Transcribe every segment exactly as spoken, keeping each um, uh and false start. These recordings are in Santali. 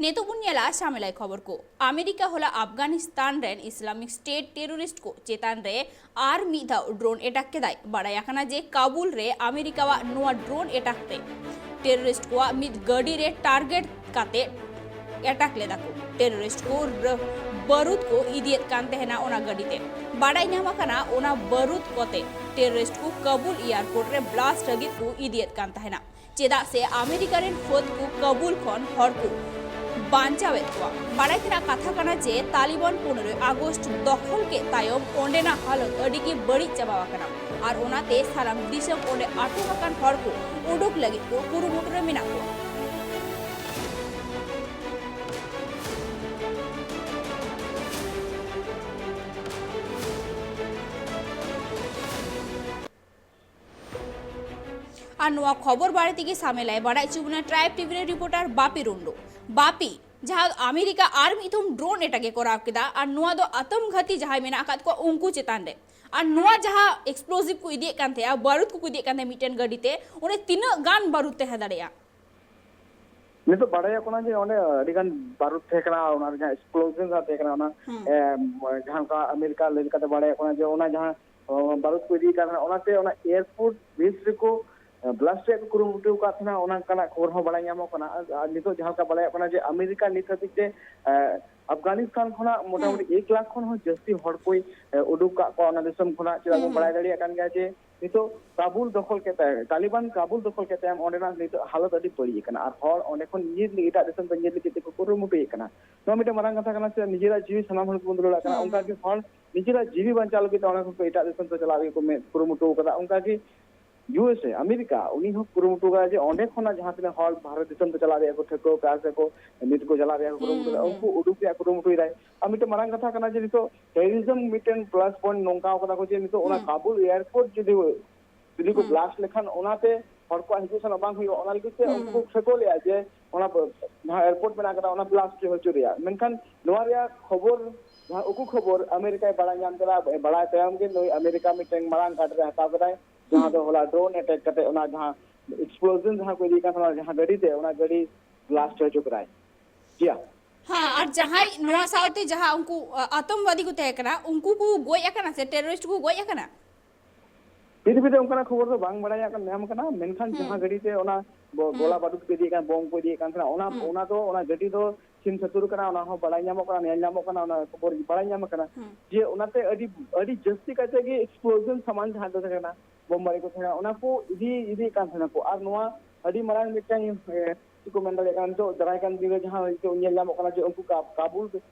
ᱱᱤᱛᱚᱜ ᱵᱚᱱ ᱧᱮᱞᱟ ᱥᱟᱢᱮᱞᱟᱭ ᱠᱷᱚᱵᱚᱨ ᱠᱚ᱾ ᱟᱢᱮᱨᱤᱠᱟ ᱦᱚᱞᱟ ᱟᱯᱷᱜᱟᱱᱤᱥᱛᱟᱱ ᱨᱮᱱ ᱤᱥᱞᱟᱢᱤᱠ ᱥᱴᱮᱴ ᱴᱮᱨᱚᱨᱤᱥᱴ ᱠᱚ ᱪᱮᱛᱟᱱ ᱨᱮ ᱟᱨ ᱢᱤᱫ ᱫᱷᱟᱣ ᱰᱨᱳᱱ ᱮᱴᱟᱠ ᱠᱮᱫᱟᱭ᱾ ᱵᱟᱲᱟᱭ ᱟᱠᱟᱱᱟ ᱡᱮ ᱠᱟᱵᱩᱞ ᱨᱮ ᱟᱢᱮᱨᱤᱠᱟᱣᱟᱜ ᱱᱚᱣᱟ ᱰᱨᱳᱱ ᱮᱴᱟᱠ ᱛᱮ ᱴᱮᱨᱚᱨᱤᱥᱴ ᱠᱚᱣᱟᱜ ᱢᱤᱫ ᱜᱟᱹᱰᱤ ᱨᱮ ᱴᱟᱨᱜᱮᱴ ᱠᱟᱛᱮ ᱮᱴᱟᱠ ᱞᱮᱫᱟ ᱠᱚ᱾ ᱴᱮᱨᱚᱨᱤᱥᱴ ᱠᱚ ᱨ-, ᱵᱟᱹᱨᱩᱫ ᱠᱚ ᱤᱫᱤᱭᱮᱫ ᱠᱟᱱ ᱛᱟᱦᱮᱱᱟ ᱚᱱᱟ ᱜᱟᱹᱰᱤ ᱛᱮ᱾ ᱵᱟᱲᱟᱭ ᱧᱟᱢ ᱟᱠᱟᱱᱟ ᱚᱱᱟ ᱵᱟᱹᱨᱩᱫ ᱠᱚᱛᱮ ᱴᱮᱨᱚᱨᱤᱥᱴ ᱠᱚ ᱠᱟᱵᱩᱞ ᱮᱭᱟᱨᱯᱳᱨᱴ ᱨᱮ ᱵᱞᱟᱥᱴ ᱞᱟᱹᱜᱤᱫ ᱠᱚ ᱤᱫᱤᱭᱮᱫ ᱠᱟᱱ ᱛᱟᱦᱮᱱᱟ᱾ ᱪᱮᱫᱟᱜ ᱥᱮ ᱟᱢᱮᱨᱤᱠᱟ ᱨᱮᱱ ᱯᱷᱟᱹᱫ ᱠᱚ ᱠᱟᱵᱩᱞ ᱠᱷᱚᱱ ᱦᱚᱲ ᱠᱚ ᱵᱟᱧᱪᱟᱣᱮᱫ ᱠᱚᱣᱟ᱾ ᱵᱟᱲᱟᱭ ᱛᱮᱱᱟᱜ ᱠᱟᱛᱷᱟ ᱠᱟᱱᱟ ᱡᱮ ᱛᱟᱞᱤᱵᱟᱱ ᱯᱚᱱᱨᱚᱭ ᱟᱜᱚᱥᱴ ᱫᱚᱠᱷᱚᱞ ᱠᱮᱫ ᱛᱟᱭᱚᱢ ᱚᱸᱰᱮᱱᱟᱜ ᱦᱟᱞᱚᱛ ᱟᱹᱰᱤ ᱜᱮ ᱵᱟᱹᱲᱤᱡ ᱪᱟᱵᱟ ᱟᱠᱟᱱᱟ ᱟᱨ ᱚᱱᱟᱛᱮ ᱥᱟᱱᱟᱢ ᱫᱤᱥᱚᱢ ᱚᱸᱰᱮ ᱟᱴᱚᱠ ᱟᱠᱟᱱ ᱦᱚᱲ ᱠᱚ ᱩᱰᱩᱠ ᱞᱟᱹᱜᱤᱫ ᱠᱚ ᱠᱩᱨᱩᱢᱩᱴᱩ ᱨᱮ ᱢᱮᱱᱟᱜ ᱠᱚᱣᱟ᱾ ᱟᱨ ᱱᱚᱣᱟ ᱠᱷᱚᱵᱚᱨ ᱵᱟᱨᱮ ᱛᱮᱜᱮ ᱥᱟᱢᱮᱞᱟᱭ ᱵᱟᱲᱟᱭ ᱦᱚᱪᱚ ᱵᱚᱱᱟ ᱴᱨᱟᱭᱤᱵᱽ ᱴᱤᱵᱷᱤ ᱨᱮ ᱨᱤᱯᱳᱨᱴᱟᱨ ᱵᱟᱯᱤ ᱨᱩᱱᱰᱩ᱾ ᱵᱟᱯᱤ, ᱡᱟᱦᱟᱸ ᱟᱢᱮᱨᱤᱠᱟ ᱟᱨ ᱢᱤᱫ ᱫᱷᱚᱢ ᱰᱨᱳᱱ ᱮᱴᱟᱠ ᱮ ᱠᱚᱨᱟᱣ ᱠᱮᱫᱟ, ᱟᱨ ᱱᱚᱣᱟ ᱫᱚ ᱟᱛᱚᱢ ᱜᱷᱟᱹᱛᱤ ᱡᱟᱦᱟᱸᱭ ᱢᱮᱱᱟᱜ ᱟᱠᱟᱫ ᱠᱚᱣᱟ ᱩᱱᱠᱩ ᱪᱮᱛᱟᱱ ᱨᱮ, ᱟᱨ ᱱᱚᱣᱟ ᱡᱟᱦᱟᱸ ᱮᱠᱥᱯᱞᱳᱥᱤᱵᱷ ᱠᱚ ᱤᱫᱤᱭᱮᱫ ᱠᱟᱱ ᱛᱟᱦᱮᱸᱜᱼᱟ, ᱵᱟᱹᱨᱩᱫ ᱠᱚᱠᱚ ᱤᱫᱤᱭᱮᱫ ᱠᱟᱱ ᱛᱟᱦᱮᱸᱜᱼᱟ ᱢᱤᱫᱴᱮᱱ ᱜᱟᱹᱰᱤ ᱛᱮ, ᱚᱸᱰᱮ ᱛᱤᱱᱟᱹᱜ ᱜᱟᱱ ᱵᱟᱹᱨᱩᱫ ᱛᱟᱦᱮᱸ ᱫᱟᱲᱮᱭᱟᱜᱼᱟ? ᱱᱤᱛᱚᱜ ᱵᱟᱲᱟᱭᱚᱜ ᱠᱟᱱᱟ ᱡᱮ ᱚᱸᱰᱮ ᱟᱹᱰᱤ ᱜᱟᱱ ᱵᱟᱹᱨᱩᱫ ᱛᱟᱦᱮᱸ ᱠᱟᱱᱟ, ᱚᱱᱟ ᱨᱮ ᱡᱟᱦᱟᱸ ᱮᱠᱥᱯᱞᱳᱡᱚᱱ ᱡᱟᱦᱟᱸ ᱛᱟᱦᱮᱸ ᱠᱟᱱᱟ, ᱚᱱᱟ, ᱦᱩᱸ᱾ ᱮ, ᱡᱟᱦᱟᱸ ᱞᱮᱠᱟ ᱟᱢᱮᱨᱤᱠᱟ ᱞᱟᱹᱭ ᱞᱮᱠᱟᱛᱮ ᱵᱟᱲᱟᱭᱚᱜ ᱠᱟᱱᱟ ᱡᱮ ᱚᱱᱟ ᱡᱟᱦᱟᱸ, ᱚ, ᱵᱟᱹᱨᱩᱫ ᱠᱚ ᱤᱫᱤᱭᱮᱫ ᱠᱟᱱ ᱛᱟᱦᱮᱸᱱᱟ, ᱚᱱᱟᱛᱮ ᱚᱱᱟ ᱮᱭᱟᱨᱯᱳᱨᱴ ᱵᱮᱥ ᱨᱮᱠᱚ, ᱮ, ᱵᱞᱟᱥᱴ ᱨᱮᱭᱟᱜ ᱠᱚ ᱠᱩᱨᱩᱢᱩᱴᱩ ᱟᱠᱟᱫ ᱛᱟᱦᱮᱸᱱᱟ, ᱚᱱᱟ ᱚᱱᱠᱟᱱᱟᱜ ᱠᱷᱚᱵᱚᱨ ᱦᱚᱸ ᱵᱟᱲᱟᱭ ᱧᱟᱢᱚᱜ ᱠᱟᱱᱟ᱾ ᱟᱨ, ᱟᱨ ᱱᱤᱛᱚᱜ ᱡᱟᱦᱟᱸ ᱞᱮᱠᱟ ᱵᱟᱲᱟᱭᱚᱜ ᱠᱟᱱᱟ ᱡᱮ ᱟᱢᱮᱨᱤᱠᱟ ᱱᱤᱛ ᱦᱟᱹᱵᱤᱡ ᱛᱮ, ᱮ, ᱟᱯᱷᱜᱟᱱᱤᱥᱛᱟᱱ ᱠᱷᱚᱱᱟᱜ ᱢᱚᱴᱟᱢᱩᱴᱤ ᱦᱩᱸ᱾ ᱮᱠ ᱞᱟᱠᱷ ᱠᱷᱚᱱ ᱦᱚᱸ ᱡᱟᱹᱥᱛᱤ ᱦᱚᱲ ᱠᱚᱭ, ᱮ, ᱩᱰᱩᱠ ᱠᱟᱜ ᱠᱚᱣᱟ᱾ ᱚᱱᱟ ᱫᱤᱥᱚᱢ ᱠᱷᱚᱱᱟᱜ ᱪᱮᱫᱟᱜ ᱦᱩᱸ, ᱵᱚᱱ ᱦᱩᱸ᱾ ᱵᱟᱲᱟᱭ ᱫᱟᱲᱮᱭᱟᱜ ᱠᱟᱱ ᱜᱮᱭᱟ ᱡᱮ ᱱᱤᱛᱚᱜ ᱠᱟᱵᱩᱞ ᱫᱚᱠᱷᱚᱞ ᱠᱮᱫ ᱛᱟᱭ, ᱛᱟᱞᱤᱵᱟᱱ ᱠᱟᱵᱩᱞ ᱫᱚᱠᱷᱚᱞ ᱠᱮᱫ ᱛᱟᱭᱚᱢ ᱚᱸᱰᱮᱱᱟᱜ ᱱᱤᱛᱚᱜ ᱦᱟᱞᱚᱛ ᱟᱹᱰᱤ ᱵᱟᱹᱲᱤᱡ ᱟᱠᱟᱱᱟ᱾ ᱟᱨ ᱦᱚᱲ ᱚᱸᱰᱮ ᱠᱷᱚᱱ ᱧᱤᱨ ᱞᱟᱹᱜᱤᱫ ᱮᱴᱟᱜ ᱫᱤᱥᱚᱢ ᱛᱮ ᱧᱤᱨ ᱞᱟᱹᱜᱤᱫ ᱛᱮᱠᱚ ᱠᱩᱨᱩᱢᱩᱴᱩᱭᱮᱫ ᱠᱟᱱᱟ᱾ ᱱᱚᱣᱟ ᱢᱤᱫᱴᱮᱱ ᱢᱟᱨᱟᱝ ᱠᱟᱛᱷᱟ ᱠᱟᱱᱟ, ᱥᱮ ᱱᱤᱡᱮᱨᱟᱜ ᱡᱤᱣᱤ ᱥᱟᱱᱟᱢ ᱦᱚᱲ ᱠᱚ ᱵᱚᱱᱫᱚ ᱫᱟᱲᱮᱭᱟᱜ ᱠᱟᱱᱟ᱾ ᱦᱩᱸ, ᱚᱱᱠᱟ ᱦᱩᱸ᱾ ᱜᱮ ᱦᱚᱲ ᱱᱤᱡᱮᱨᱟᱜ ᱡᱤᱣᱤ ᱵᱟᱧᱪᱟᱣ ᱞᱟᱹᱜᱤᱫ ᱛᱮ ᱚᱸᱰᱮ ᱠᱷᱚᱱ ᱠᱚ ᱮᱴᱟᱜ ᱫᱤᱥᱚᱢ ᱛᱮ ᱪᱟᱞᱟᱜ ᱞᱟᱹᱜᱤᱫ ᱠᱚ ᱢᱮ-, ᱠᱩᱨᱩᱢᱩᱴᱩ ᱟᱠᱟᱫᱟ᱾ ᱚᱱᱠᱟ ᱜᱮ ᱤᱭᱩ ᱮᱥ ᱮ, ᱟᱢᱮᱨᱤᱠᱟ, ᱩᱱᱤ ᱦᱚᱸ ᱠᱩᱨᱩᱢᱩᱴᱩ ᱟᱠᱟᱫᱟ ᱡᱮ ᱚᱸᱰᱮ ᱠᱷᱚᱱᱟᱜ ᱡᱟᱦᱟᱸ ᱛᱤᱱᱟᱹᱜ ᱦᱚᱲ ᱵᱷᱟᱨᱚᱛ ᱫᱤᱥᱚᱢ ᱛᱮ ᱪᱟᱞᱟᱜ ᱨᱮᱭᱟᱜ ᱠᱚ ᱴᱷᱟᱹᱣᱠᱟᱹ ᱟᱠᱟᱫᱼᱟ ᱥᱮ ᱠᱚ ᱱᱤᱛ ᱠᱚ ᱪᱟᱞᱟᱜ ᱨᱮᱭᱟᱜ ᱠᱚ ᱦᱩᱸ, ᱠᱩᱨᱩᱢᱩᱴᱩ ᱦᱩᱸ, ᱮᱫᱟ, ᱦᱩᱸ᱾ ᱩᱱᱠᱩ ᱩᱰᱩᱠ ᱨᱮᱭᱟᱜ ᱠᱩᱨᱩᱢᱩᱴᱩᱭᱮᱫᱟᱭ᱾ ᱟᱨ ᱢᱤᱫᱴᱮᱱ ᱢᱟᱨᱟᱝ ᱠᱟᱛᱷᱟ ᱠᱟᱱᱟ ᱡᱮ ᱱᱤᱛᱚᱜ ᱴᱮᱨᱚᱨᱤᱡᱚᱢ ᱢᱤᱫᱴᱮᱱ ᱯᱞᱟᱥ ᱯᱚᱭᱮᱱᱴ ᱱᱚᱝᱠᱟ ᱟᱠᱟᱫᱟ ᱠᱚ ᱡᱮ ᱱᱤᱛᱚᱜ ᱚᱱᱟ ᱦᱩᱸ᱾ ᱠᱟᱵᱩᱞ ᱮᱭᱟᱨᱯᱳᱨᱴ ᱡᱩᱫᱤ, ᱡᱩᱫᱤ ᱠᱚ ᱦᱩᱸ᱾ ᱵᱞᱟᱥᱴ ᱞᱮᱠᱷᱟᱱ ᱚᱱᱟᱛᱮ ᱦᱚᱲ ᱠᱚᱣᱟᱜ ᱦᱤᱡᱩᱜ ᱥᱮᱱᱚᱜ ᱵᱟᱝ ᱦᱩᱭᱩᱜᱼᱟ, ᱚᱱᱟ ᱞᱟᱹᱜᱤᱫ ᱛᱮ ᱦᱩᱸ, ᱩᱱᱠᱩ ᱠᱚ ᱦᱩᱸ᱾ ᱴᱷᱟᱹᱣᱠᱟᱹ ᱞᱮᱫᱼᱟ ᱡᱮ ᱚᱱᱟ ᱵ-, ᱡᱟᱦᱟᱸ ᱮᱭᱟᱨᱯᱳᱨᱴ ᱢᱮᱱᱟᱜ ᱟᱠᱟᱫᱟ ᱚᱱᱟ ᱵᱞᱟᱥᱴ ᱦᱚᱪᱚ ᱨᱮᱭᱟᱜ᱾ ᱢᱮᱱᱠᱷᱟᱱ ᱱᱚᱣᱟ ᱨᱮᱭᱟᱜ ᱠᱷᱚᱵᱚᱨ ᱡᱟᱦᱟᱸ ᱩᱠᱩ ᱠᱷᱚᱵᱚᱨ ᱟᱢᱮᱨᱤᱠᱟᱭ ᱵᱟᱲᱟᱭ ᱧᱟᱢ ᱠᱮᱫᱟ, ᱵᱟᱲᱟᱭ ᱛᱟᱭᱚᱢ ᱜᱮ ᱱᱩᱭ ᱟᱢᱮᱨᱤᱠᱟ ᱢᱤᱫᱴᱮᱱ ᱢᱟᱨᱟᱝ ᱜᱟᱰ ᱨᱮ ᱦᱟᱛᱟᱣ ᱠᱮᱫᱟᱭ, ᱡᱟᱦᱟᱸ ᱦᱩᱸ᱾ ᱫᱚ ᱦᱚᱞᱟ ᱰᱨᱳᱱ ᱮᱴᱮᱠ ᱠᱟᱛᱮ ᱚᱱᱟ ᱡᱟᱦᱟᱸ ᱮᱠᱥᱯᱞᱳᱡᱚᱱ ᱡᱟᱦᱟᱸ ᱠᱚ ᱤᱫᱤᱭᱮᱫ ᱠᱟᱱ ᱛᱟᱦᱮᱱᱟ ᱡᱟᱦᱟᱸ ᱜᱟᱹᱰᱤ ᱛᱮ, ᱚᱱᱟ ᱜᱟᱹᱰᱤ ᱵᱞᱟᱥᱴ ᱦᱚᱪᱚ ᱠᱮᱫᱟᱭ᱾ ᱡᱤᱭᱟ᱾ ᱦᱮᱸ, ᱟᱨ ᱡᱟᱦᱟᱸᱭ ᱱᱚᱣᱟ ᱥᱟᱶᱛᱮ ᱡᱟᱦᱟᱸ ᱩᱱᱠᱩ, ᱟ, ᱟᱛᱚᱝᱠᱵᱟᱫᱤ ᱠᱚ ᱛᱟᱦᱮᱸ ᱠᱟᱱᱟ, ᱩᱱᱠᱩ ᱠᱚ ᱜᱚᱡ ᱟᱠᱟᱱᱟ ᱥᱮ ᱴᱮᱨᱚᱨᱤᱥᱴ ᱠᱚ ᱜᱚᱡ ᱟᱠᱟᱱᱟ? ᱱᱤᱛ ᱦᱟᱹᱵᱤᱡ ᱛᱮ ᱚᱱᱠᱟᱱᱟᱜ ᱠᱷᱚᱵᱚᱨ ᱫᱚ ᱵᱟᱝ ᱵᱟᱲᱟᱭ ᱧᱟᱢ ᱠᱟᱱᱟ, ᱢᱮᱱᱠᱷᱟᱱ ᱦᱩᱸ᱾ ᱡᱟᱦᱟᱸ ᱜᱟᱹᱰᱤ ᱛᱮ ᱚᱱᱟ ᱜᱚ-, ᱦᱩᱸ᱾ ᱜᱚᱞᱟ ᱵᱟᱹᱨᱩᱫ ᱠᱚ ᱤᱫᱤᱭᱮᱫ ᱠᱟᱱ, ᱵᱚᱢ ᱠᱚ ᱤᱫᱤᱭᱮᱫ ᱠᱟᱱ ᱛᱟᱦᱮᱱᱟ, ᱚᱱᱟ, ᱦᱩᱸ᱾ ᱚᱱᱟ ᱫᱚ ᱚᱱᱟ ᱜᱟᱹᱰᱤ ᱫᱚ ᱪᱤᱱ ᱥᱟᱹᱛᱩᱨ ᱠᱟᱱᱟ, ᱚᱱᱟ ᱦᱚᱸ ᱵᱟᱲᱟᱭ ᱧᱟᱢᱚᱜ ᱠᱟᱱᱟ, ᱧᱮᱞ ᱧᱟᱢᱚᱜ ᱠᱟᱱᱟ, ᱚᱱᱟ ᱠᱷᱚᱵᱚᱨ ᱵᱟᱲᱟᱭ ᱧᱟᱢ ᱠᱟᱱᱟ ᱦᱩᱸ᱾ ᱡᱮ ᱚᱱᱟᱛᱮ ᱟᱹᱰᱤ, ᱟᱹᱰᱤ ᱡᱟᱹᱥᱛᱤ ᱠᱟᱭᱛᱮ ᱜᱮ ᱮᱠᱥᱯᱞᱳᱡᱚᱱ ᱥᱟᱢᱟᱱ ᱡᱟᱦᱟᱸ ᱫᱚ ᱛᱟᱦᱮᱸ ᱠᱟᱱᱟ, ᱵᱳᱢ ᱵᱟᱹᱨᱤ ᱠᱚ ᱛᱟᱦᱮᱸ ᱠᱟᱱᱟ, ᱚᱱᱟ ᱠᱚ ᱤᱫᱤ, ᱤᱫᱤᱭᱮᱫ ᱠᱟᱱ ᱛᱟᱦᱮᱱᱟ ᱠᱚ᱾ ᱟᱨ ᱱᱚᱣᱟ ᱟᱹᱰᱤ ᱢᱟᱨᱟᱝ ᱢᱤᱫᱴᱟᱝ, ᱮ, ᱪᱮᱫ ᱠᱚ ᱢᱮᱱ ᱫᱟᱲᱮᱭᱟᱜ ᱠᱟᱱᱟ, ᱱᱤᱛᱚᱜ ᱫᱟᱨᱟᱭ ᱠᱟᱱ ᱫᱤᱱ ᱨᱮ ᱡᱟᱦᱟᱸ ᱱᱤᱛᱚᱜ ᱧᱮᱞ ᱧᱟᱢᱚᱜ ᱠᱟᱱᱟ ᱡᱮ ᱩᱱᱠᱩ ᱠᱟ-, ᱠᱟᱵᱩᱞ,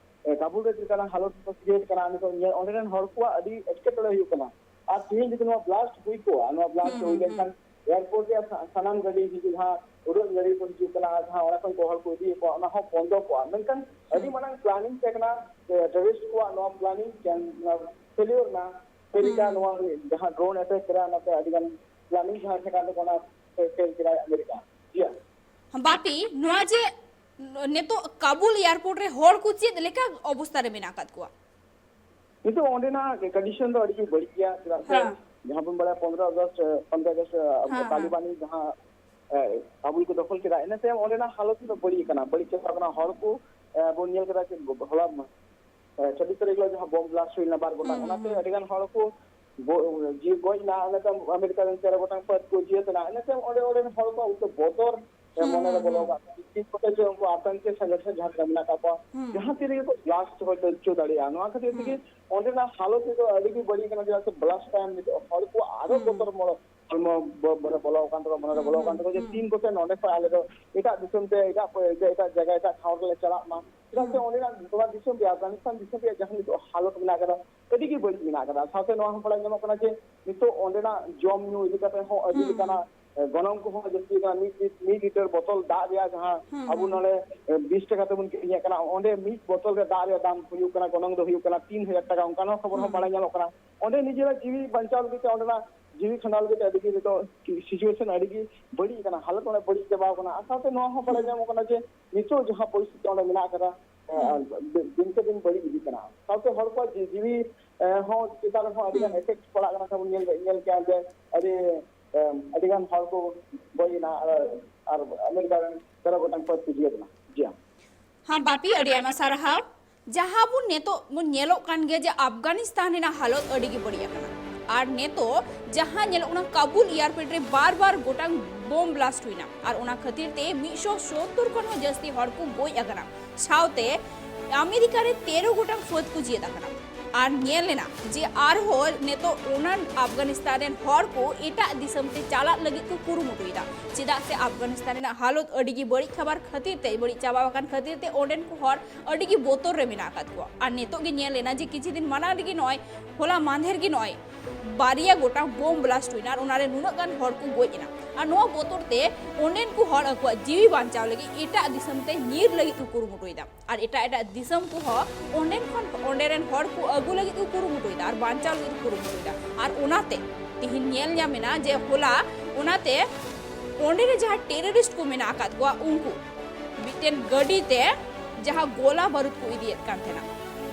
ᱮ, ᱠᱟᱵᱩᱞ ᱨᱮ ᱪᱮᱫ ᱞᱮᱠᱟᱱᱟᱜ ᱦᱟᱞᱚᱛ ᱠᱚ ᱠᱨᱤᱭᱮᱴ ᱠᱟᱱᱟ, ᱱᱤᱛᱚᱜ ᱧᱮᱞ, ᱚᱸᱰᱮ ᱨᱮᱱ ᱦᱚᱲ ᱠᱚᱣᱟᱜ ᱟᱹᱰᱤ ᱮᱴᱠᱮᱴᱚᱬᱮ ᱦᱩᱭᱩᱜ ᱠᱟᱱᱟ᱾ ᱟᱨ ᱛᱮᱦᱮᱧ ᱡᱩᱫᱤ ᱱᱚᱣᱟ ᱵᱞᱟᱥᱴ ᱦᱩᱭ ᱠᱚᱜᱼᱟ, ᱱᱚᱣᱟ ᱵᱞᱟᱥᱴ ᱦᱩᱸ, ᱦᱩᱭ ᱦᱩᱸ, ᱞᱮᱱᱠᱷᱟᱱ ᱦᱩᱸ᱾ ᱮᱭᱟᱨᱯᱳᱨᱴ ᱨᱮᱭᱟᱜ ᱥᱟ-, ᱥᱟᱱᱟᱢ ᱜᱟᱹᱰᱤ ᱦᱤᱡᱩᱜ, ᱡᱟᱦᱟᱸ ᱩᱰᱟᱹᱱ ᱜᱟᱹᱰᱤ ᱠᱚ ᱦᱤᱡᱩᱜ ᱠᱟᱱᱟ, ᱟᱨ ᱡᱟᱦᱟᱸ ᱚᱸᱰᱮ ᱠᱷᱚᱱ ᱠᱚ ᱦᱚᱲ ᱠᱚ ᱤᱫᱤᱭᱮᱫ ᱠᱚᱣᱟ, ᱚᱱᱟ ᱦᱚᱸ ᱵᱚᱱᱫᱚ ᱠᱚᱜᱼᱟ᱾ ᱢᱮᱱᱠᱷᱟᱱ ᱟᱹᱰᱤ ᱦᱩᱸ᱾ ᱢᱟᱨᱟᱝ ᱯᱞᱟᱱᱤᱝ ᱛᱟᱦᱮᱸ ᱠᱟᱱᱟ, ᱮ, ᱴᱮᱨᱚᱨᱤᱥᱴ ᱠᱚᱣᱟᱜ ᱱᱚᱣᱟ ᱯᱞᱟᱱᱤᱝ ᱠᱮᱱ-, ᱱᱚᱣᱟ ᱯᱷᱮᱞᱤᱭᱳᱨ ᱮᱱᱟ᱾ ᱟᱢᱮᱨᱤᱠᱟ ᱦᱩᱸ᱾ ᱱᱚᱣᱟ ᱡᱟᱦᱟᱸ ᱰᱨᱳᱱ ᱮᱴᱮᱠ ᱠᱮᱫᱟ, ᱚᱱᱟᱛᱮ ᱟᱹᱰᱤ ᱜᱟᱱ ᱯᱞᱟᱱᱤᱝ ᱡᱟᱦᱟᱸ ᱛᱟᱦᱮᱸ ᱠᱟᱱ ᱛᱟᱠᱚᱣᱟ, ᱚᱱᱟ ᱯᱷᱮᱞ ᱠᱮᱫᱟᱭ ᱟᱢᱮᱨᱤᱠᱟ᱾ ᱡᱤᱭᱟ᱾ ᱵᱟᱯᱤ, ᱱᱚᱣᱟ ᱡᱮ ᱱᱤᱛᱚᱜ ᱠᱟᱵᱩᱞ ᱮᱭᱟᱨᱯᱳᱨᱴ ᱨᱮ ᱦᱚᱲ ᱠᱚ ᱪᱮᱫ ᱞᱮᱠᱟ ᱚᱵᱚᱥᱛᱟ ᱨᱮ ᱢᱮᱱᱟᱜ ᱟᱠᱟᱫ ᱠᱚᱣᱟ? ᱱᱤᱛᱚᱜ ᱚᱸᱰᱮᱱᱟᱜ ᱠᱚᱱᱰᱤᱥᱚᱱ ᱫᱚ ᱟᱹᱰᱤ ᱜᱮ ᱵᱟᱹᱲᱤᱡ ᱜᱮᱭᱟ, ᱪᱮᱫᱟᱜ ᱥᱮ ᱦᱮᱸ᱾ ᱡᱟᱦᱟᱸ ᱵᱚᱱ ᱵᱟᱲᱟᱭᱟ ᱯᱚᱱᱨᱚ ᱟᱜᱚᱥᱴ, ᱯᱚᱱᱨᱚ ᱟᱜᱚᱥᱴ, ᱟᱵᱚ ᱦᱮᱸ, ᱦᱮᱸ᱾ ᱛᱟᱞᱤᱵᱟᱱ ᱡᱟᱦᱟᱸ, ᱮ, ᱠᱟᱵᱩᱞ ᱠᱚ ᱫᱚᱠᱷᱚᱞ ᱠᱮᱫᱟ, ᱤᱱᱟᱹ ᱛᱟᱭᱚᱢ ᱚᱸᱰᱮᱱᱟᱜ ᱦᱟᱞᱚᱛ ᱫᱚ ᱵᱟᱹᱲᱤᱡ ᱟᱠᱟᱱᱟ, ᱵᱟᱹᱲᱤᱡ ᱪᱟᱵᱟ ᱟᱠᱟᱱᱟ᱾ ᱦᱚᱲ ᱠᱚ, ᱮ, ᱵᱚᱱ ᱧᱮᱞ ᱠᱮᱫᱟ ᱡᱮ ᱦᱚᱞᱟ, ᱮ, ᱪᱷᱟᱵᱵᱤᱥ ᱛᱟᱹᱨᱤᱠᱷ ᱦᱤᱞᱳᱜ ᱡᱟᱦᱟᱸ ᱵᱚᱢ ᱵᱞᱟᱥᱴ ᱦᱩᱭ ᱞᱮᱱᱟ ᱵᱟᱨ ᱜᱚᱴᱟᱝ, ᱦᱩᱸ, ᱚᱱᱟᱛᱮ ᱦᱩᱸ᱾ ᱟᱹᱰᱤ ᱜᱟᱱ ᱦᱚᱲ ᱠᱚ ᱜᱚ-, ᱡᱤᱣᱤ ᱜᱚᱡ ᱮᱱᱟ, ᱤᱱᱟᱹ ᱛᱟᱭᱚᱢ ᱟᱢᱮᱨᱤᱠᱟ ᱨᱮᱱ ᱛᱮᱨᱚ ᱜᱚᱴᱟᱝ ᱯᱷᱟᱹᱫ ᱠᱚ ᱡᱤᱣᱤ ᱮᱱᱟ, ᱤᱱᱟᱹ ᱛᱟᱭᱚᱢ ᱚᱸᱰᱮ, ᱚᱸᱰᱮ ᱨᱮᱱ ᱦᱚᱲ ᱠᱚᱣᱟᱜ ᱩᱱᱠᱩ ᱵᱚᱛᱚᱨ ᱦᱩᱸ, ᱢᱚᱱᱮ ᱨᱮ ᱦᱩᱸ, ᱵᱚᱞᱚ ᱦᱩᱸ᱾ ᱟᱠᱟᱫ ᱠᱚᱣᱟ᱾ ᱛᱤᱥ ᱠᱚᱛᱮ ᱪᱚ ᱩᱱᱠᱩ ᱟᱛᱟᱝ ᱠᱮ ᱥᱮᱸᱜᱮᱞ ᱥᱮ ᱡᱟᱦᱟᱸ ᱛᱤᱱᱟᱹᱜ ᱢᱮᱱᱟᱜ ᱠᱟᱜ ᱠᱚᱣᱟ, ᱦᱩᱸ᱾ ᱡᱟᱦᱟᱸ ᱛᱤ ᱨᱮᱜᱮ ᱠᱚ ᱵᱞᱟᱥᱴ ᱦᱚᱭᱛᱳ ᱦᱚᱪᱚ ᱫᱟᱲᱮᱭᱟᱜᱼᱟ᱾ ᱱᱚᱣᱟ ᱠᱷᱟᱹᱛᱤᱨ ᱛᱮᱜᱮ ᱦᱩᱸ᱾ ᱚᱸᱰᱮᱱᱟᱜ ᱦᱟᱞᱚᱛ ᱱᱤᱛᱚᱜ ᱟᱹᱰᱤ ᱜᱮ ᱵᱟᱹᱲᱤᱡ ᱠᱟᱱᱟ, ᱪᱮᱫᱟᱜ ᱥᱮ ᱵᱞᱟᱥᱴ ᱛᱟᱭᱚᱢ ᱱᱤᱛᱚᱜ ᱦᱚᱲ ᱠᱚᱣᱟᱜ ᱟᱨᱚ ᱦᱩᱸ᱾ ᱵᱚᱛᱚᱨ ᱢᱚ-, ᱦᱚᱲᱢᱚ ᱵᱚ-, ᱵᱚᱞᱚ ᱟᱠᱟᱱ ᱛᱟᱠᱚᱣᱟ, ᱢᱚᱱᱮ ᱨᱮ ᱦᱩᱸ, ᱵᱚᱞᱚ ᱟᱠᱟᱱ ᱦᱩᱸ, ᱛᱟᱠᱚᱣᱟ ᱡᱮ ᱦᱩᱸ᱾ ᱛᱤᱱ ᱠᱚᱛᱮ ᱱᱚᱸᱰᱮ ᱠᱷᱚᱱ ᱟᱞᱮ ᱫᱚ ᱮᱴᱟᱜ ᱫᱤᱥᱚᱢ ᱛᱮ, ᱮᱴᱟᱜ ᱠᱚ, ᱮᱴᱟᱜ, ᱮᱴᱟᱜ ᱡᱟᱭᱜᱟ, ᱮᱴᱟᱜ ᱴᱷᱟᱶ ᱨᱮᱞᱮ ᱪᱟᱞᱟᱜ ᱢᱟ᱾ ᱪᱮᱫᱟᱜ ᱥᱮ ᱦᱩᱸ᱾ ᱚᱸᱰᱮᱱᱟᱜ ᱱᱚᱣᱟ ᱫᱤᱥᱚᱢ ᱨᱮᱭᱟᱜ ᱟᱯᱜᱟᱱᱤᱥᱛᱟᱱ ᱫᱤᱥᱚᱢ ᱨᱮᱭᱟᱜ ᱡᱟᱦᱟᱸ ᱱᱤᱛᱚᱜ ᱦᱟᱞᱚᱛ ᱢᱮᱱᱟᱜ ᱟᱠᱟᱫᱟ, ᱟᱹᱰᱤ ᱜᱮ ᱵᱟᱹᱲᱤᱡ ᱢᱮᱱᱟᱜ ᱟᱠᱟᱫᱟ᱾ ᱥᱟᱶᱛᱮ ᱱᱚᱣᱟ ᱦᱚᱸ ᱵᱟᱲᱟᱭ ᱧᱟᱢᱚᱜ ᱠᱟᱱᱟ ᱡᱮ ᱱᱤᱛᱚᱜ ᱚᱸᱰᱮᱱᱟᱜ ᱡᱚᱢ ᱧᱩ ᱤᱫᱤ ᱠᱟᱛᱮ ᱦᱚᱸ ᱟᱹᱰᱤ ᱦᱩᱸ, ᱞᱮᱠᱟᱱᱟᱜ, ᱦᱩᱸ᱾ ᱮ, ᱜᱚᱱᱚᱝ ᱠᱚᱦᱚᱸ ᱡᱟᱹᱥᱛᱤ ᱟᱠᱟᱱᱟ᱾ ᱢᱤᱫ ᱞᱤ-, ᱢᱤᱫ ᱞᱤᱴᱟᱨ ᱵᱚᱛᱚᱞ ᱫᱟᱜ ᱨᱮᱭᱟᱜ ᱡᱟᱦᱟᱸ ᱦᱩᱸ, ᱟᱵᱚ ᱦᱩᱸ, ᱱᱚᱰᱮ, ᱦᱩᱸ᱾ ᱮ, ᱵᱤᱥ ᱴᱟᱠᱟ ᱛᱮᱵᱚᱱ ᱠᱤᱨᱤᱧᱮᱫ ᱠᱟᱱᱟ, ᱚᱸᱰᱮ ᱢᱤᱫ ᱵᱚᱛᱚᱞ ᱨᱮ ᱫᱟᱜ ᱨᱮᱭᱟᱜ ᱫᱟᱢ ᱦᱩᱭᱩᱜ ᱠᱟᱱᱟ, ᱜᱚᱱᱚᱝ ᱫᱚ ᱦᱩᱭᱩᱜ ᱠᱟᱱᱟ ᱛᱤᱱ ᱦᱟᱡᱟᱨ ᱴᱟᱠᱟ, ᱚᱱᱠᱟᱱ ᱦᱚᱸ ᱠᱷᱚᱵᱚᱨ ᱦᱚᱸ ᱦᱩᱸ᱾ ᱵᱟᱲᱟᱭ ᱧᱟᱢᱚᱜ ᱠᱟᱱᱟ᱾ ᱚᱸᱰᱮ ᱱᱤᱡᱮᱨᱟᱜ ᱡᱤᱣᱤ ᱵᱟᱧᱪᱟᱣ ᱞᱟᱹᱜᱤᱫ ᱛᱮ, ᱚᱸᱰᱮᱱᱟᱜ ᱡᱤᱣᱤ ᱠᱷᱟᱸᱰᱟᱣ ᱞᱟᱹᱜᱤᱫ ᱛᱮ ᱟᱹᱰᱤ ᱜᱮ ᱱᱤᱛᱚᱜ ᱥᱤᱪᱩᱭᱮᱥᱚᱱ ᱟᱹᱰᱤ ᱜᱮ ᱵᱟᱹᱲᱤᱡ ᱟᱠᱟᱱᱟ, ᱦᱟᱞᱚᱛ ᱚᱸᱰᱮ ᱵᱟᱹᱲᱤᱡ ᱪᱟᱵᱟᱣ ᱟᱠᱟᱱᱟ᱾ ᱟᱨ ᱥᱟᱶᱛᱮ ᱱᱚᱣᱟ ᱦᱚᱸ ᱵᱟᱲᱟᱭ ᱦᱩᱸ᱾ ᱧᱟᱢᱚᱜ ᱠᱟᱱᱟ ᱡᱮ ᱱᱤᱛᱚᱜ ᱡᱟᱦᱟᱸ ᱯᱚᱨᱤᱥᱛᱷᱤᱛᱤ ᱚᱸᱰᱮ ᱢᱮᱱᱟᱜ ᱟᱠᱟᱫᱟ, ᱦᱩᱸ᱾ ᱮᱸ, ᱫᱤᱱᱠᱮ ᱫᱤᱱ ᱵᱟᱹᱲᱤᱡ ᱤᱫᱤᱜ ᱠᱟᱱᱟ᱾ ᱥᱟᱶᱛᱮ ᱦᱚᱲ ᱠᱚᱣᱟᱜ ᱡᱤ-, ᱡᱤᱣᱤ, ᱮᱸ, ᱦᱚᱸ ᱪᱮᱛᱟᱱ ᱨᱮᱦᱚᱸ ᱟᱹᱰᱤ ᱜᱟᱱ ᱦᱩᱸ᱾ ᱮᱯᱷᱮᱠᱴ ᱯᱟᱲᱟᱜ ᱠᱟᱱᱟ᱾ ᱥᱮ ᱵᱚᱱ ᱧᱮᱞ, ᱧᱮᱞ ᱠᱮᱜᱼᱟ ᱡᱮ ᱟᱹᱰᱤ, ᱮᱸ, ᱟᱹᱰᱤ ᱜᱟᱱ ᱦᱚᱲ ᱠᱚ ᱜᱚᱡ ᱮᱱᱟ ᱟᱨ, ᱟᱨ ᱟᱢᱮᱨᱤᱠᱟ ᱨᱮᱱ ᱛᱮᱨᱚ ᱜᱚᱴᱟᱝ ᱠᱚ ᱡᱤᱣᱤ ᱮᱱᱟ᱾ ᱡᱤᱭᱟ᱾ ᱦᱮᱸ ᱵᱟᱯᱤ, ᱟᱹᱰᱤ ᱟᱭᱢᱟ ᱥᱟᱨᱦᱟᱣ᱾ ᱡᱟᱦᱟᱸ ᱵᱚᱱ ᱱᱤᱛᱚᱜ ᱵᱚᱱ ᱧᱮᱞᱚᱜ ᱠᱟᱱ ᱜᱮᱭᱟ ᱡᱮ ᱟᱯᱜᱟᱱᱤᱥᱛᱟᱱ ᱨᱮᱱᱟᱜ ᱦᱟᱞᱚᱛ ᱟᱹᱰᱤ ᱜᱮ ᱵᱟᱹᱲᱤᱡ ᱟᱠᱟᱱᱟ᱾ ᱟᱨ ᱱᱤᱛᱚᱜ ᱡᱟᱦᱟᱸ ᱧᱮᱞᱚᱜ ᱠᱟᱱᱟ, ᱠᱟᱵᱩᱞ ᱮᱭᱟᱨᱯᱳᱨᱴ ᱨᱮ ᱵᱟᱨ ᱵᱟᱨ ᱜᱚᱴᱟᱝ ᱵᱳᱢ ᱵᱞᱟᱥᱴ ᱦᱩᱭᱱᱟ, ᱟᱨ ᱚᱱᱟ ᱠᱷᱟᱹᱛᱤᱨ ᱛᱮ ᱢᱤᱫ ᱥᱚ ᱥᱚᱛᱛᱚᱨ ᱠᱷᱚᱱ ᱦᱚᱸ ᱡᱟᱹᱥᱛᱤ ᱦᱚᱲ ᱠᱚ ᱜᱚᱡ ᱟᱠᱟᱱᱟ᱾ ᱥᱟᱶᱛᱮ ᱟᱢᱮᱨᱤᱠᱟ ᱨᱮ ᱛᱮᱨᱚ ᱜᱚᱴᱟᱝ ᱯᱷᱟᱹᱫ ᱠᱚ ᱡᱤᱭᱟᱹᱫ ᱟᱠᱟᱱᱟ᱾ ᱟᱨ ᱧᱮᱞ ᱞᱮᱱᱟ ᱡᱮ ᱟᱨᱦᱚᱸ ᱱᱤᱛᱚᱜ ᱚᱱᱟ ᱟᱯᱜᱟᱱᱤᱥᱛᱟᱱ ᱨᱮᱱ ᱦᱚᱲ ᱠᱚ ᱮᱴᱟᱜ ᱫᱤᱥᱚᱢ ᱛᱮ ᱪᱟᱞᱟᱜ ᱞᱟᱹᱜᱤᱫ ᱠᱚ ᱠᱩᱨᱩᱢᱩᱴᱩᱭᱮᱫᱟ, ᱪᱮᱫᱟᱜ ᱥᱮ ᱟᱯᱜᱟᱱᱤᱥᱛᱟᱱ ᱨᱮᱱᱟᱜ ᱦᱟᱞᱚᱛ ᱟᱹᱰᱤ ᱜᱮ ᱵᱟᱹᱲᱤᱡ ᱠᱷᱟᱵᱟᱨ ᱠᱷᱟᱹᱛᱤᱨ ᱛᱮ, ᱵᱟᱹᱲᱤᱡ ᱪᱟᱵᱟ ᱟᱠᱟᱱ ᱠᱷᱟᱹᱛᱤᱨ ᱛᱮ ᱚᱸᱰᱮᱱ ᱠᱚ ᱦᱚᱲ ᱟᱹᱰᱤ ᱜᱮ ᱵᱚᱛᱚᱨ ᱨᱮ ᱢᱮᱱᱟᱜ ᱟᱠᱟᱫ ᱠᱚᱣᱟ᱾ ᱟᱨ ᱱᱤᱛᱚᱜ ᱜᱮ ᱧᱮᱞ ᱞᱮᱱᱟ ᱡᱮ ᱠᱤᱪᱷᱩ ᱫᱤᱱ ᱢᱟᱲᱟᱝ ᱨᱮᱜᱮ ᱱᱚᱜᱼᱚᱭ ᱦᱚᱞᱟ ᱢᱟᱦᱫᱮᱨ ᱜᱮ ᱱᱚᱜᱼᱚᱭ ᱵᱟᱨᱭᱟ ᱜᱚᱴᱟᱝ ᱵᱳᱢ ᱵᱞᱟᱥᱴ ᱦᱩᱭᱱᱟ ᱟᱨ ᱚᱱᱟᱨᱮ ᱱᱩᱱᱟᱹᱜ ᱜᱟᱱ ᱦᱚᱲ ᱠᱚ ᱜᱚᱡ ᱮᱱᱟ᱾ ᱟᱨ ᱱᱚᱣᱟ ᱵᱚᱛᱚᱨ ᱛᱮ ᱚᱸᱰᱮᱱ ᱠᱚ ᱦᱚᱲ ᱟᱠᱚᱣᱟᱜ ᱡᱤᱣᱤ ᱵᱟᱧᱪᱟᱣ ᱞᱟᱹᱜᱤᱫ ᱮᱴᱟᱜ ᱫᱤᱥᱚᱢ ᱛᱮ ᱧᱤᱨ ᱞᱟᱹᱜᱤᱫ ᱠᱚ ᱠᱩᱨᱩᱢᱩᱴᱩᱭᱮᱫᱟ᱾ ᱟᱨ ᱮᱴᱟᱜ ᱮᱴᱟᱜ ᱫᱤᱥᱚᱢ ᱠᱚᱦᱚᱸ ᱚᱸᱰᱮᱱ ᱠᱷᱚᱱ, ᱚᱸᱰᱮ ᱨᱮᱱ ᱦᱚᱲ ᱠᱚ ᱟᱹᱜᱩ ᱞᱟᱹᱜᱤᱫ ᱠᱚ ᱠᱩᱨᱩᱢᱩᱴᱩᱭᱮᱫᱟ ᱟᱨ ᱵᱟᱧᱪᱟᱣ ᱞᱟᱹᱜᱤᱫ ᱠᱚ ᱠᱩᱨᱩᱢᱩᱴᱩᱭᱮᱫᱟ᱾ ᱟᱨ ᱚᱱᱟᱛᱮ ᱛᱮᱦᱮᱧ ᱧᱮᱞ ᱧᱟᱢ ᱮᱱᱟ ᱡᱮ ᱦᱚᱞᱟ ᱚᱱᱟᱛᱮ ᱚᱸᱰᱮ ᱨᱮ ᱡᱟᱦᱟᱸ ᱴᱮᱨᱚᱨᱤᱥᱴ ᱠᱚ ᱢᱮᱱᱟᱜ ᱟᱠᱟᱫ ᱠᱚᱣᱟ, ᱩᱱᱠᱩ ᱢᱤᱫᱴᱮᱱ ᱜᱟᱹᱰᱤ ᱛᱮ ᱡᱟᱦᱟᱸ ᱜᱚᱞᱟ ᱵᱟᱹᱨᱩᱫ ᱠᱚ ᱤᱫᱤᱭᱮᱫ ᱠᱟᱱ ᱛᱟᱦᱮᱱᱟ,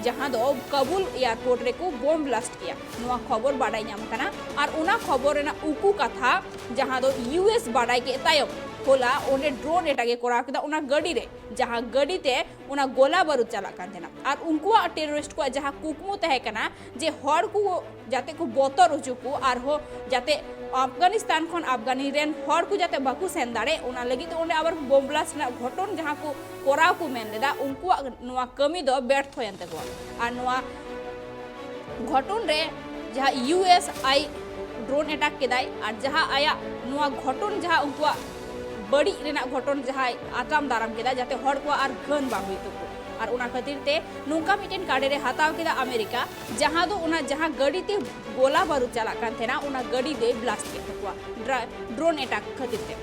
ᱡᱟᱦᱟᱸ ᱫᱚ ᱠᱟᱵᱩᱞ ᱮᱭᱟᱨᱯᱳᱨᱴ ᱨᱮᱠᱚ ᱵᱳᱢ ᱵᱞᱟᱥᱴ ᱠᱮᱭᱟ, ᱱᱚᱣᱟ ᱠᱷᱚᱵᱚᱨ ᱵᱟᱰᱟᱭ ᱧᱟᱢ ᱟᱠᱟᱱᱟ᱾ ᱟᱨ ᱚᱱᱟ ᱠᱷᱚᱵᱚᱨ ᱨᱮᱱᱟᱜ ᱩᱠᱩ ᱠᱟᱛᱷᱟ, ᱡᱟᱦᱟᱸ ᱫᱚ ᱤᱭᱩ ᱮᱥ ᱵᱟᱰᱟᱭ ᱠᱮᱫ ᱛᱟᱭᱚᱢ, ᱦᱚᱞᱟ ᱚᱸᱰᱮ ᱰᱨᱳᱱ ᱮᱴᱟᱠ ᱮ ᱠᱚᱨᱟᱣ ᱠᱮᱫᱟ ᱚᱱᱟ ᱜᱟᱹᱰᱤ ᱨᱮ, ᱡᱟᱦᱟᱸ ᱜᱟᱹᱰᱤ ᱛᱮ ᱚᱱᱟ ᱜᱚᱞᱟ ᱵᱟᱹᱨᱩᱫ ᱪᱟᱞᱟᱜ ᱠᱟᱱ ᱛᱟᱦᱮᱱᱟ᱾ ᱟᱨ ᱩᱱᱠᱩᱣᱟᱜ, ᱴᱮᱨᱚᱨᱤᱥᱴ ᱠᱚᱣᱟᱜ ᱡᱟᱦᱟᱸ ᱠᱩᱠᱢᱩ ᱛᱟᱦᱮᱸ ᱠᱟᱱᱟ ᱡᱮ ᱦᱚᱲ ᱠᱚ ᱡᱟᱛᱮ ᱠᱚ ᱵᱚᱛᱚᱨ ᱦᱚᱪᱚ ᱠᱚ, ᱟᱨᱦᱚᱸ ᱡᱟᱛᱮ ᱟᱯᱜᱟᱱᱤᱥᱛᱟᱱ ᱠᱷᱚᱱ ᱟᱯᱜᱟᱱᱤ ᱨᱮᱱ ᱦᱚᱲ ᱠᱚ ᱡᱟᱛᱮ ᱵᱟᱠᱚ ᱥᱮᱱ ᱫᱟᱲᱮ, ᱚᱱᱟ ᱞᱟᱹᱜᱤᱫ ᱛᱮ ᱚᱸᱰᱮ ᱟᱵᱟᱨ ᱵᱳᱢ ᱵᱞᱟᱥᱴ ᱨᱮᱱᱟᱜ ᱜᱷᱚᱴᱚᱱ ᱡᱟᱦᱟᱸ ᱠᱚ ᱠᱚᱨᱟᱣ ᱠᱚ ᱢᱮᱱ ᱞᱮᱫᱟ, ᱩᱱᱠᱩᱣᱟᱜ ᱱᱚᱣᱟ ᱠᱟᱹᱢᱤ ᱫᱚ ᱵᱮᱨᱛᱷᱚᱭᱮᱱ ᱛᱟᱠᱚᱣᱟ᱾ ᱟᱨ ᱱᱚᱣᱟ ᱜᱷᱚᱴᱚᱱ ᱨᱮ ᱡᱟᱦᱟᱸ ᱤᱭᱩ ᱮᱥ ᱟᱭ ᱰᱨᱳᱱ ᱮᱴᱟᱠ ᱠᱮᱫᱟᱭ, ᱟᱨ ᱡᱟᱦᱟᱸ ᱟᱭᱟᱜ ᱱᱚᱣᱟ ᱜᱷᱚᱴᱚᱱ, ᱡᱟᱦᱟᱸ ᱩᱱᱠᱩᱣᱟᱜ ᱵᱟᱹᱲᱤᱡ ᱨᱮᱱᱟᱜ ᱜᱷᱚᱴᱚᱱ ᱡᱟᱦᱟᱸᱭ ᱟᱛᱟᱢ ᱫᱟᱨᱟᱢ ᱠᱮᱫᱟ, ᱡᱟᱛᱮ ᱦᱚᱲ ᱠᱚᱣᱟᱜ ᱟᱨ ᱜᱷᱟᱹᱱ ᱵᱟᱝ ᱦᱩᱭᱩᱜ ᱛᱟᱠᱚ, ᱟᱨ ᱚᱱᱟ ᱠᱷᱟᱹᱛᱤᱨ ᱛᱮ ᱱᱚᱝᱠᱟ ᱢᱤᱫᱴᱮᱱ ᱠᱟᱰᱮ ᱨᱮ ᱦᱟᱛᱟᱣ ᱠᱮᱫᱟ ᱟᱢᱮᱨᱤᱠᱟ, ᱡᱟᱦᱟᱸ ᱫᱚ ᱚᱱᱟ ᱡᱟᱦᱟᱸ ᱜᱟᱹᱰᱤ ᱛᱮ ᱜᱚᱞᱟ ᱵᱟᱹᱨᱩᱫ ᱪᱟᱞᱟᱜ ᱠᱟᱱ ᱛᱟᱦᱮᱱᱟ, ᱚᱱᱟ ᱜᱟᱹᱰᱤ ᱫᱚᱭ ᱵᱞᱟᱥᱴ ᱠᱮᱫ ᱛᱟᱠᱚᱣᱟ ᱰᱨᱟ-, ᱰᱨᱳᱱ ᱮᱴᱟᱠ ᱠᱷᱟᱹᱛᱤᱨ ᱛᱮ᱾